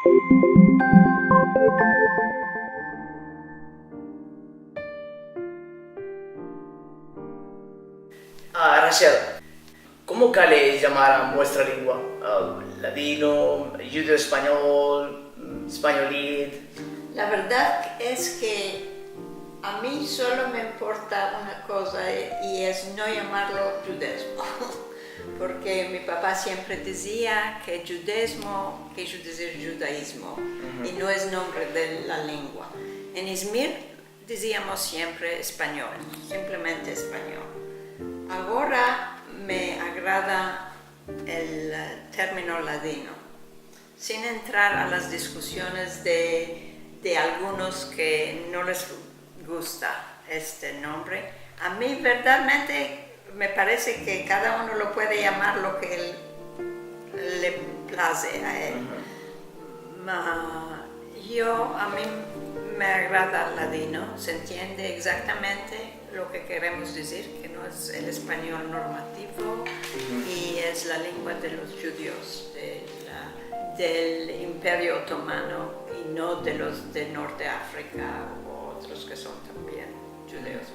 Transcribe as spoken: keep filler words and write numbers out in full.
Ah, Rachel, komo kale yamar a muestra lengua? Ah, ladino, djudeo-espanyol, mm, espanyolit. La verdad es ke a mi solo me importa una koza, eh, i es no yamarlo djudezmo. Porke mi papa siempre dizia ke djudezmo kere dizir djudaizmo, i no es nombre de la lengua. En Izmir diziamos siempre espanyol, simplemente espanyol. Agora me agrada el, eh, termino ladino, sin entrar a las diskusiones de, de algunos ke no les gusta este nombre. A mi verdadmente me parese ke kada uno lo puede yamar lo ke el, le plaze a el. Ma, yo, a mi me agrada ladino, se entiende egzaktamente lo ke keremos dizir, ke no es el espanyol normativo, i es la lengua de los djudios, de la, del Imperio Otomano, i no de los de Norte Afrika u otros ke son tambien djudeos.